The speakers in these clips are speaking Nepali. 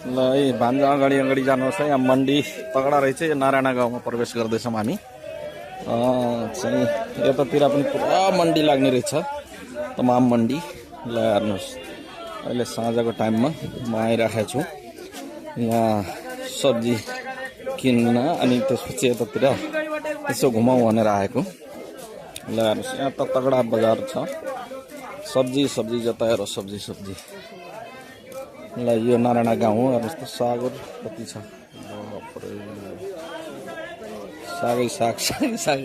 ल है भान्जा अगाडि अगाडि जानुहोस् है। यहाँ मन्डी तगडा रहेछ। यो नारायण गाउँमा प्रवेश गर्दैछौँ हामी। चाहिँ यतातिर पनि पुरा मन्डी लाग्ने रहेछ, तमाम मन्डी। ल हेर्नुहोस्, अहिले साँझको टाइममा म आइराखेको छु यहाँ सब्जी किन्न, अनि त्यसपछि यतातिर यसो घुमाउँ भनेर आएको। ल हेर्नुहोस्, यहाँ त तगडा बजार छ, सब्जी सब्जी जता हेर सब्जी सब्जी। ल यो नारायण गाउँ हो। हेर्नुहोस् त सागहरू कति छ, सागै साग सागै साग।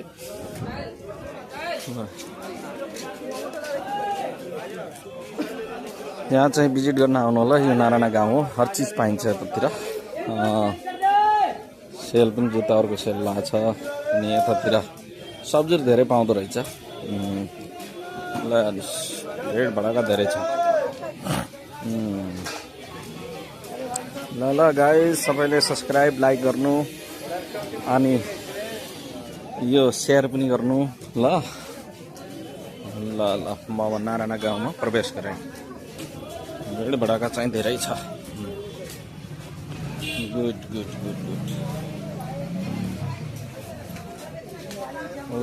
यहाँ चाहिँ भिजिट गर्न आउनु होला। यो नारायण गाउँ हो, हर चिज पाइन्छ यतातिर। सेल पनि जुत्ताहरूको सेल लाग्छ, अनि यतातिर सब्जीहरू धेरै पाउँदो रहेछ। ल हेर्नुहोस्, रेट भडाका धेरै छ। ल ल गाइस, सबैले सब्सक्राइब लाइक गर्नु, अनि यो सेयर पनि गर्नु। ल ल ल म अब नारायण गाउँमा प्रवेश गरेँ। रेट भडाका चाहिँ धेरै छ। Good good good good.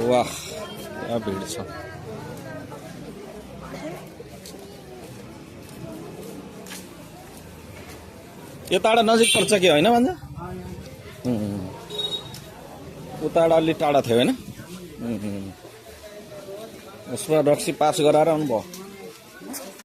वाह, क्या भिड छ। यो टाढा नजिक पर्छ कि होइन भन्छ? उताबाट अलि टाढा थियो होइन? उसमा रक्सी पास गराएर आउनुभयो।